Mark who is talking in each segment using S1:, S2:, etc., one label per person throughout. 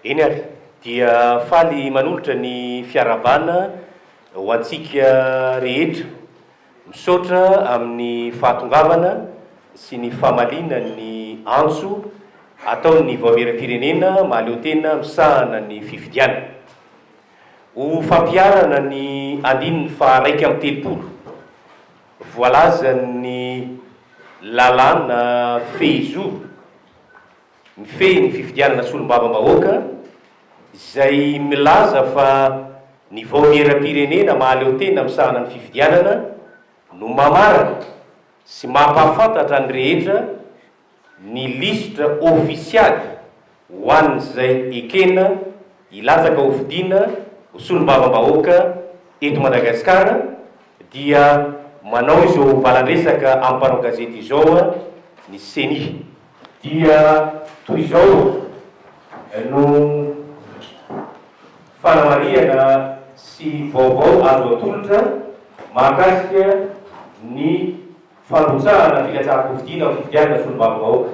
S1: Eny ary, dia faly manolotra ny fiarahabana ho antsika rehetra. Misaotra amin'ny fahatongavana sy ny famaliana ny antso ataon'ny Vaomieram-pirenena mahaleotena misahana ny fifidianana. Ho fampiharana ny andininy faha-31 voalazan'ny lalàna fehizoro mifehy ny fifidianana solombavambahoaka izay milaza fa ny Vaomieram-pirenena mahaleotena misahana ny fifidianana no mamarana sy mampahafantatra ny rehetra ny lisitra ofisialy ho an'izay ekena hilatsaka hofidiana ho solombavambahoaka eto Madagasikara dia manao izao valandresaka amin'ny mpanao gazety izao ny Ceni. Dia toy izao no fanamarihana sy vaovao azo atolotra mahakasika ny fandrotsahana filatsahan-kofidina amin'ny fifidianana solombavambahoaka.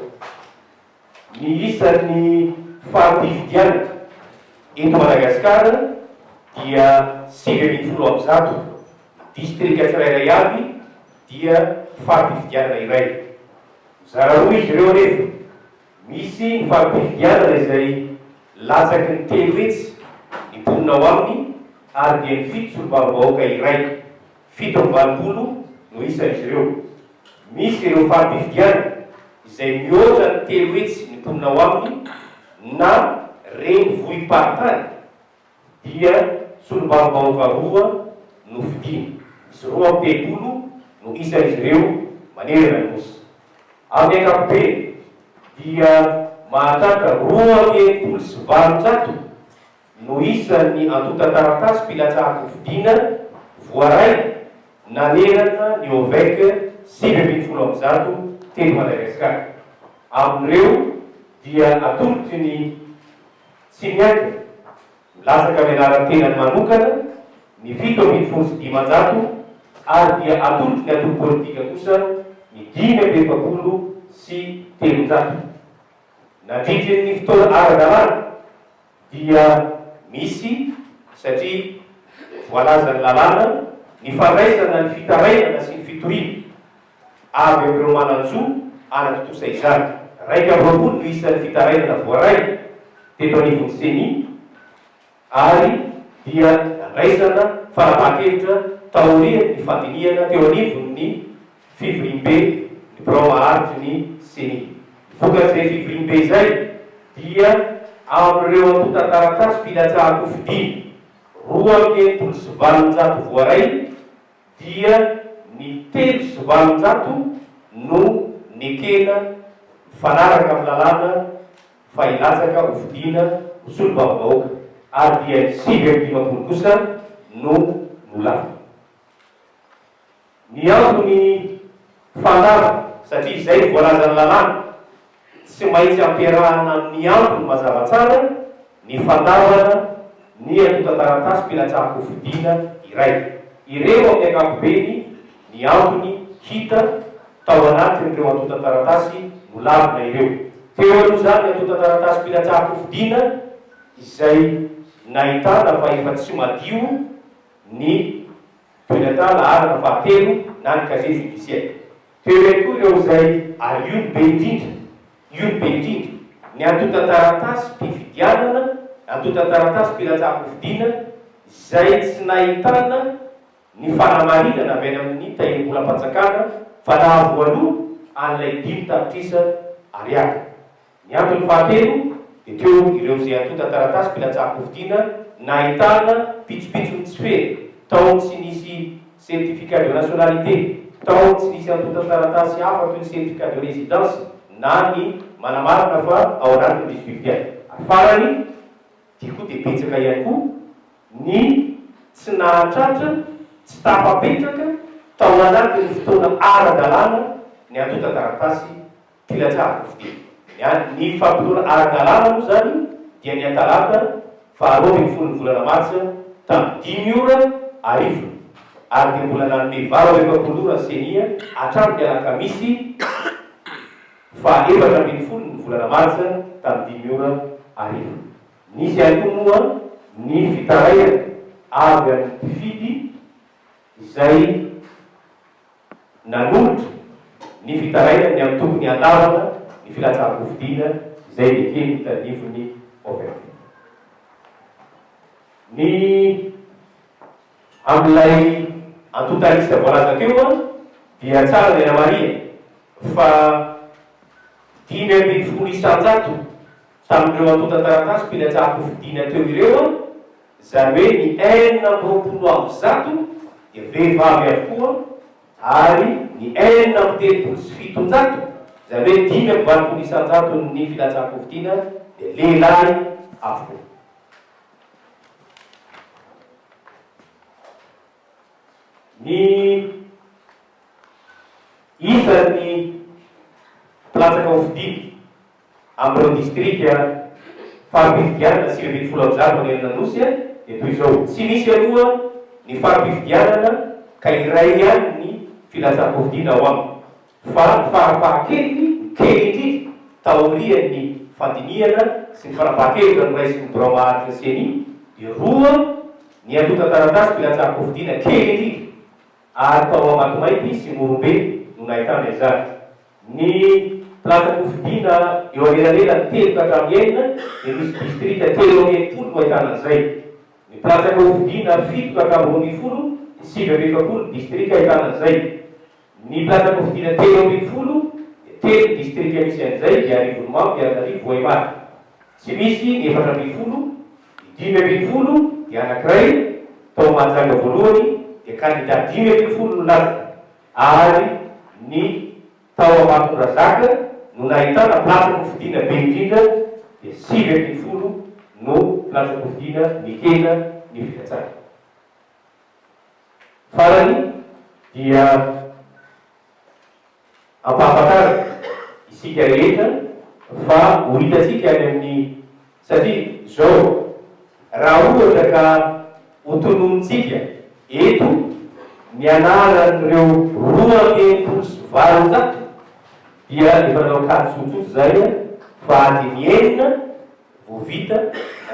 S1: Ny isan'ny fari-pifidianana eto Madagasikara dia 119. Distrika tsirairay avy dia fari-pifidianana iray. Mizara roa izy ireo anefa, misy ny fari-pifidianana izay latsaky ny 300 ny mponina ao aminy ary dia nifidy solombavambahoaka iray, 87 no isan'izy ireo. Misy ireo fari-pifidianana izay mihoatra ny 300 ny mponina ao aminy na renivohi-paritany dia solombavambahoaka roa no fidina. Misy 32 no isan'izy ireo manerana ny Nosy. Amin'ny ankapobeny dia mahatratra 862 no isan'ny antontan-taratasy-pilatsahan-kofidina voaray nanerana ny OVEC 119 teto Madagasikara. Amin'ireo dia atolotry ny Tsy miankina, milatsaka amin'ny anaran'ny tenany manokana ny 517 ary dia atolotry ny antoko politika kosa ny 345. Nandritry ny fotoana ara-dalàna dia misy satria voalazan'ny lalàna ny fandraisana ny fitarainana sy ny fitoriana avy amin'ireo manan-jo hanatontosa izany. 21 no isan'ny fitarainana voaray teto anivon'ny Ceni ary dia nandraisana fanapahan-kevitra taorian'ny fandinihana teo anivon'ny fivoriambe ny birao maharitry ny Ceni. Ny vokatr'izay fivoriambe izay dia amin'ireo antontan-taratasy filatsahan-kofidina 862 voaray dia ny 803 no nekena mifanaraka amin'ny lalàna fa hilatsaka ho fidiana ho solombavambahoaka ary dia ny 59 kosa no nolavina. Ny antony fandavana, satria izay no voalazan'ny lalàna, Tsy maintsy ampiarahana amin'ny antony mazava tsara ny fandavana ny antontan-taratasy-pilatsahan-kofidina iray. Ireo amin'ny ankapobeny ny antony hita tao anatin'ireo antontan-taratasy nolavina ireo. Teo aloha izany ny antontan-taratasy-pilatsahan-kofidina izay nahitana fa efa tsy madio ny bulletin laharana fahatelo na ny casier judiciaire. Teo ihany koa ireo izay, ary io no be indrindra, io no be indrindra, ny antontan-taratasy-pifidianana, antontan-taratasy-pilatsahan-kofidina izay tsy nahitana ny fanamarinana avy any amin'ny Tahirimbolam-panjakana fa nahavoaloa an'ilay 5 tapitrisa ariary. Ny antony fahatelo dia teo ireo izay antontan-taratasy mpilatsahan-kofidina nahitana pitsopitsony tsy feno, tao ny tsy nisy certificat de nationalité, tao ny tsy nisy antontan-taratasy hafa toy ny certificat de résidence na ny manamarina fa ao anatin'ny lisi-pifidianana. Ary farany dia koa dia betsaka ihany koa ny tsy nahatratra, tsy tafapetraka tao anatin'ny fotoana ara-dalàna ny antontan-taratasy Filatsahan-kofidina. Ny an, ny fampinoana ara-dalàna moa izany dia ny atalata faha 12 ny volana martsa tamin'ny 5 ora hariva ary dia mbola nanome 48 ora ny Ceni hatramin'ny alakamisy faha 14 ny volana martsa tamin'ny 5 ora hariva. Nisy ihany koa moa ny fitarainana avy amin'ny mpifidy izay nanolotra ny fitarainany ny amin'ny tokony handavana ny filatsahan-kofidina izay neken'ny tanivon'ny OFM. Ny amin'ilay antontan'isa voalaza teo dia tsara ny anamarihana fa 15% tamin'ireo antontan-taratasy mpilatsahan-kofidina teo ireo, izany hoe ny 126 dia vehivavy avokoa ary ny 736, izany hoe 85 isan-jaton'ny filatsahan-kofidina dia lehilahy avokoa. Ny isan'ny mpilatsaka hofidina amin'ireo distrika fari-pifidianana 119 manerana ny Nosy dia toy izao, tsy misy aloha ny fari-pifidianana ka iray ihany ny filatsahan-kofidina ao aminy. Fa ny farafahakeliny, ny kely indrindra, taorian'ny fandinihana sy ny fanapahan-kevitra noraisin'ny birao maharitra Ceni, dia roa ny antontan-taratasy filatsahan-kofidina kely indrindra, ary tao Ambatomainty sy Morombe no nahitana izany. Ny mpilatsa-kofidina eo anelanelan'ny telo ka hatramin'ny enina dia misy distrika 63 no ahitana an'izay. Ny mpilatsaka hofidina fito ka hatramin'ny 12 dia 49 ny distrika ahitana an'izay. Ny mpilatsa-kofidina 13 dia telo ny distrika misy an'izay dia Arivonimamo, Miarinarivo, Vohemar. Tsy misy ny 14, ny 15 dia anankiray, tao Mahajanga voalohany dia kandida 15 no nilatsaka ary ny tao Ambatondrazaka no nahitana mpilatsa-kofidina be indrindra dia 19 no mpilatsa-kofidina nekena ny filatsahana. Farany dia ampahafantarina isika rehetra fa ho hitantsika any amin'ny satria izao raha ohatra ka ho tononintsika eto ny anaran'ireo 862 dia efa nanao kajy tsotsotra izahay fa adiny enina Vao vita,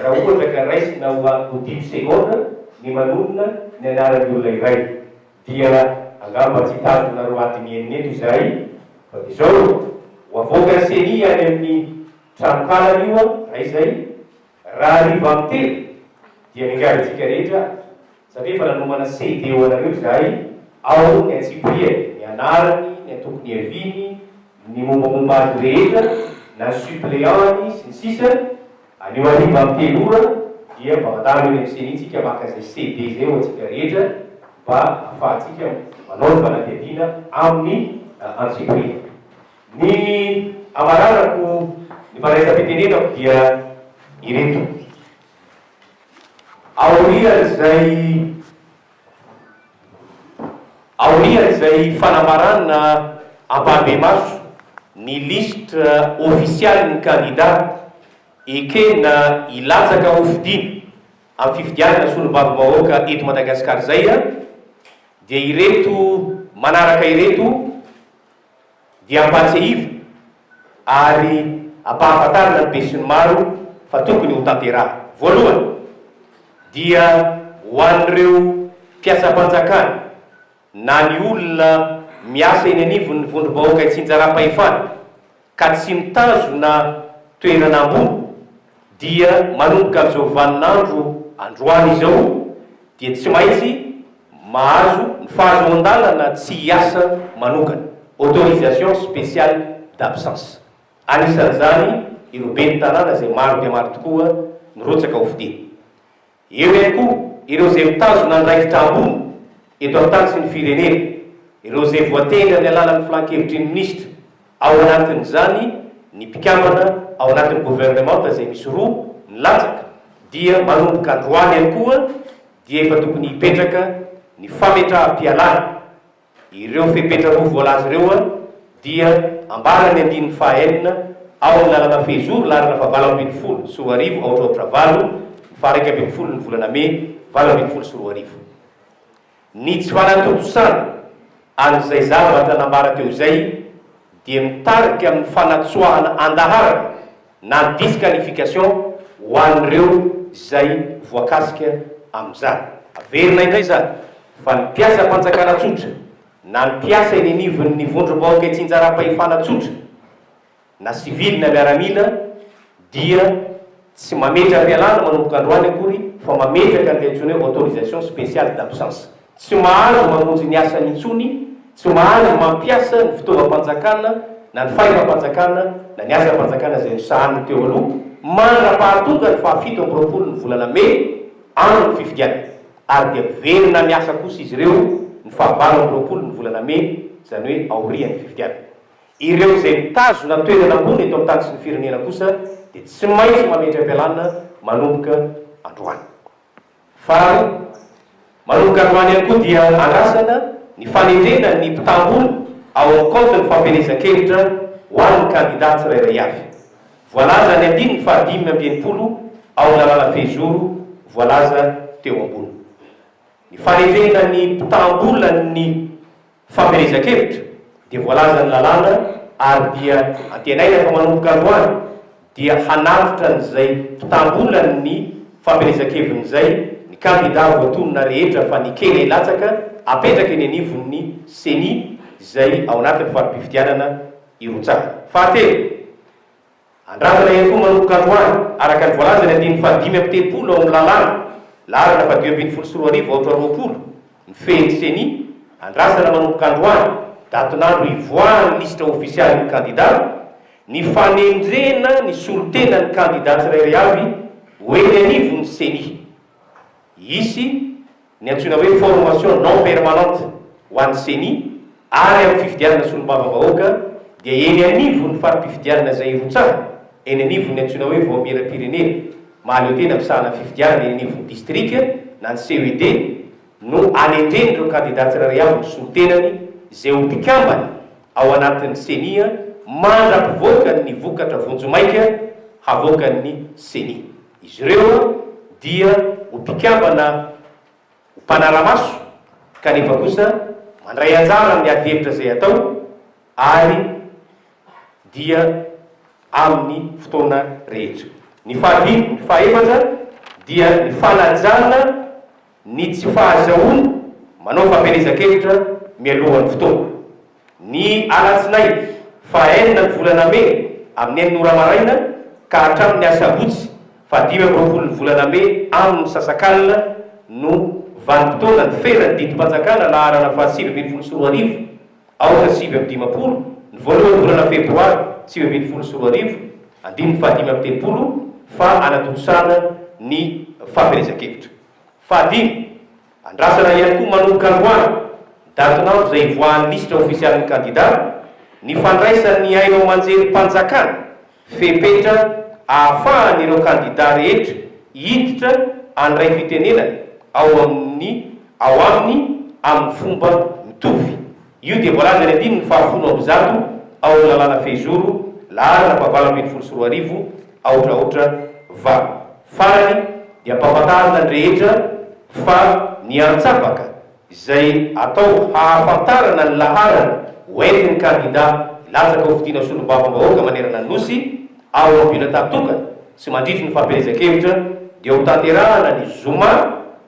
S1: raha ohatra ka raisina ho ho dimy segondra ny manonona ny anaran'ny olona iray, dia angamba tsy hitazona anareo adiny enina eto izahay, fa dia izao, ho avoakan'ny Ceni any amin'ny tranokalany io raha izay, rahariva amin'ny telo, dia miangavy antsika rehetra Satria efa nanomana CD ho anareo izahay, ao ny antsipiriany, ny anarany, ny antoko niaviany, ny mombamomba azy rehetra, na ny suppléant-ny, sy ny sisa Anio hariva amin'ny telo ora dia mba mandalo eny amin'ny ceni tsika maka izay CD izay ho antsika rehetra mba ahafahantsika manao ny fanadihadiana amin'ny antsipiriany. Ny hamaranako ny fandraisam-pitenenako dia ireto. Aorian'izay aorian'izay fanambarana ampahibemaso ny lisitra ofisialin'ny kandida ekena hilatsaka hofidiana amin'ny fifidianana solombavambahoaka eto Madagasikara izay dia ireto manaraka ireto dia ampahatsiahivina ary ampahafantarina ny besinimaro fa tokony ho tanterahina. Voalohany, dia ho an'ireo mpiasam-panjakana na ny olona miasa eny anivon'ny vondrom-bahoaka itsinjaram-pahefana ka tsy mitazona toerana ambony dia manomboka amin'izao vaninandro androany izao dia tsy maintsy mahazo ny fahazoan-dalana tsy hiasa manokana, autorisation spéciale d'absence. Anisan'izany ireo ben'ny tanàna izay maro dia maro tokoa nirotsaka ho fidiana. Eo ihany koa ireo izay mitazona andraikitra ambony eto an-tany sy ny firenena, ireo izay voatendry amin'ny alalan'ny filan-kevitry ny minisitra, ao anatin'izany ny mpikambana ao anatin'ny governemanta izay misy roa nilatsaka, dia manomboka androany ihany koa dia efa tokony hipetraka ny fametraham-pialana. Ireo fepetra roa voalaza ireo dia ambaran'ny andininy faha-enina ao amin'ny lalana fehizoro laharana faha 2018 aotra aotra valo ny faha 11 ny volana mey 2018. Ny tsy fanatontosana an'izay zavatra nambara teo izay dia mitarika amin'ny fanatsoahana an-daharana na ny disqualification. ho an'ireo izay voakasika amin'izany. Averina indray izany fa ny mpiasam-panjakana tsotra na ny mpiasa eny anivon'ny vondrom-bahoaka itsinjaram-pahefana tsotra na sivily na miaramila dia tsy mametra-pialana manomboka androany akory fa mametraka an'ilay antsoina hoe autorisation spéciale d'absence. Tsy mahazo mamonjy ny asany intsony, tsy mahazo mampiasa ny fitaovam-panjakana na ny fahefam-panjakana na ny asam-panjakana izay nosahaniny teo aloha mandra-pahatonga ny faha 27 ny volana mey andron'ny fifidianana ary dia miverina miasa kosa izy ireo ny faha 28 ny volana mey izany hoe aorian'ny fifidianana. Ireo izay mitazona toerana ambony eto amin'ny tany sy ny firenena kosa dia tsy maintsy mametra-pialana manomboka androany. Faharoa, manomboka androany ihany koa dia andrasana ny fanendrena ny mpitam-bola ao amin'ny kaontin'ny fampielezan-kevitra ho an'ny kandidà tsirairay avy. Voalaza ny andininy faha 65 ao amin'ny lalàna fehizoro voalaza teo ambony. Ny fanendrena ny mpitam-bolan'ny fampielezan-kevitra dia voalazan'ny lalàna ary dia antenaina fa manomboka androany dia hanatitra an'izay mpitam-bolan'ny fampielezan-keviny izay ny kandida voatonona rehetra fa nekena hilatsaka apetraka eny anivon'ny Ceni izay ao anatin'ny fari-pifidianana irotsahana. Fahatelo, Andrasana ihany koa manomboka androany, araka ny voalazan'ny andininy faha 35 ao amin'ny lalàna laharana faha 2015 aotra 20, mifehy ny Ceni, andrasana manomboka androany, datin'andro hivoahan'ny lisitra ofisialin'ny kandida, ny fanendrena ny solontenan'ny kandida tsirairay avy ho eny anivon'ny Ceni. Hisy ny antsoina hoe formation non permanente ho an'ny Ceni ary amin'ny fifidianana solombavambahoaka dia eny anivon'ny fari-pifidianana izay irotsahana, eny anivon'ny antsoina hoe vaomieram-pirenena mahaleo tena misahana ny fifidianana eny anivon'ny distrika na ny CED no anendren'ireo kandida tsirairay avy ny solontenany izay ho mpikambana ao anatin'ny Ceni mandra-pivoakan'ny vokatra vonjimaika havoakan'ny Ceni. Izy ireo dia ho mpikambana ho mpanara-maso kanefa kosa mandray anjara amin'ny ady hevitra izay atao ary dia amin'ny fotoana rehetra. Ny fahadimy, ny fahaefatra dia ny fanajana ny tsy fahazahoana manao fampielezan-kevitra mialohan'ny fotoana. Ny alatsinainy faha-enina ny volana mey amin'ny enina ora maraina ka hatramin'ny asabotsy faha 25 ny volana mey amin'ny misasakalina no vanim-potoana niferan'ny didim-panjakana laharana faha 2019 aotra 59 ny voalohan'ny volana febroary 2019 andininy faha 35 fa hanatontosana ny fampielezan-kevitra. Fahadimy, andrasana ihany koa manomboka androany, datin'andro izay hivoahan'ny lisitra ofisialin'ny kandida, ny fandraisan'ny haino aman-jerim-panjakana fepetra ahafahan'ireo kandida rehetra hiditra handray fitenenana ao amin'ny ao aminy amin'ny fomba mitovy. Io dia voalazan'ny andininy faha-110 ao amin'ny lalàna fehizoro laharana faha 2018 aotra aotra valo. Farany dia ampahafantarina ny rehetra fa ny antsapaka izay atao hahafantarana ny laharana hoentin'ny kandida hilatsaka hofidiana solombavambahoaka manerana ny Nosy ao amin'ny bulletin tokana sy mandritry ny fampielezan-kevitra dia ho tanterahana ny zoma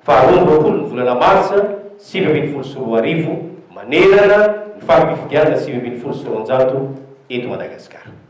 S1: faha 22 ny volana marsa 2019 manerana ny fari-pifidianana 219 eto Madagasikara.